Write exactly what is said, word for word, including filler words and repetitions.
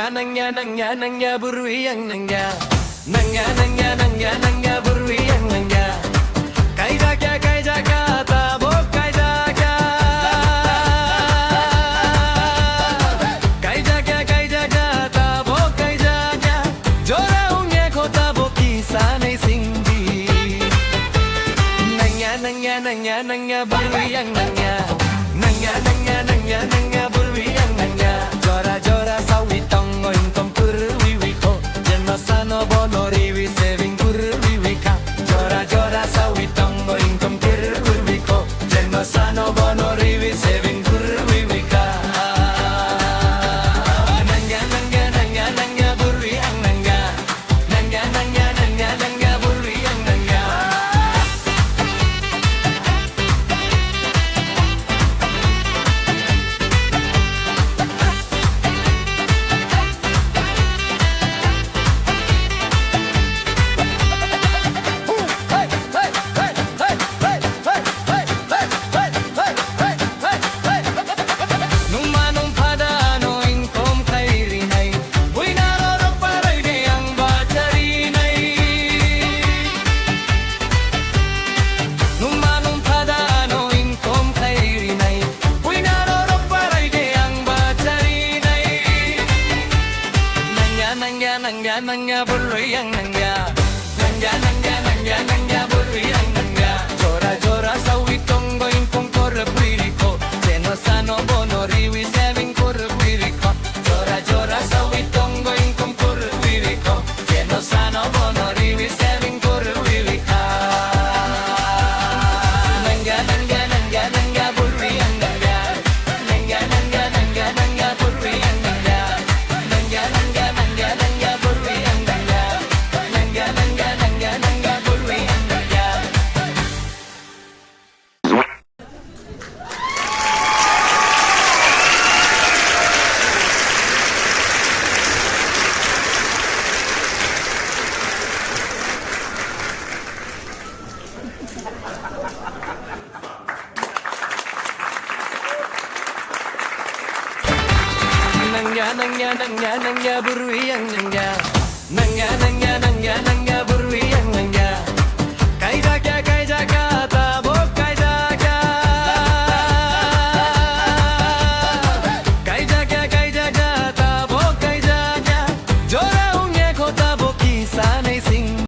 Nangya, nangya, nangya, burwi ang nangya. Nangya, nangya, nangya, nangya, burwi ang nangya. Kaijakya, kaijakya, tabok kaijakya. Kaijakya, kaijakya, tabok kaijakya. Jora ungya kho tabok kisa nei singdi. Nangya, nangya, nangya, nangya, burwi ang nangya. Nangya, nangya, nangya, nangya, burwi ang nangya. Jora, jora, sawi tongo ingkom kurwi wi kho. Jeno sano bono riwi saving kurwi wi kha. Jora, jora, sawi tongo ingkom kurwi wi kho. Jeno sano bono riwi saving kurwi wi kha. Nangya, nangya, nangya, nangya, burwi ang nangya. Nangya, nangya, nangya, nangya, burwi ang nangya. Nungma nung phada no ingkom khai rinai. Buina rorok parai de ang bachari nai. Nungma nung phada no ingkom khai rinai. Buina rorok parai de ang bachari nai. Nangya, nangya, nangya, nangya, burwi ang nangya. Nangya, nangya, nangya, nangya, burwi ang nangya. Jora, jora, sawi tongo ingkung kor bwrwi kho. Jeno sano bono riwi saving kor bwrwi kho. Jora, jora, sawi tongo ingkung kor bwrwi kho. Jeno sano bono riwi saving kor bwrwi kha. Nangya, nangya, nangya, nangya, burwi ang nangya. Nangya, nangya, nangya, nangya, burwi ang nangya. Nangya, nangya, nangya, nangya.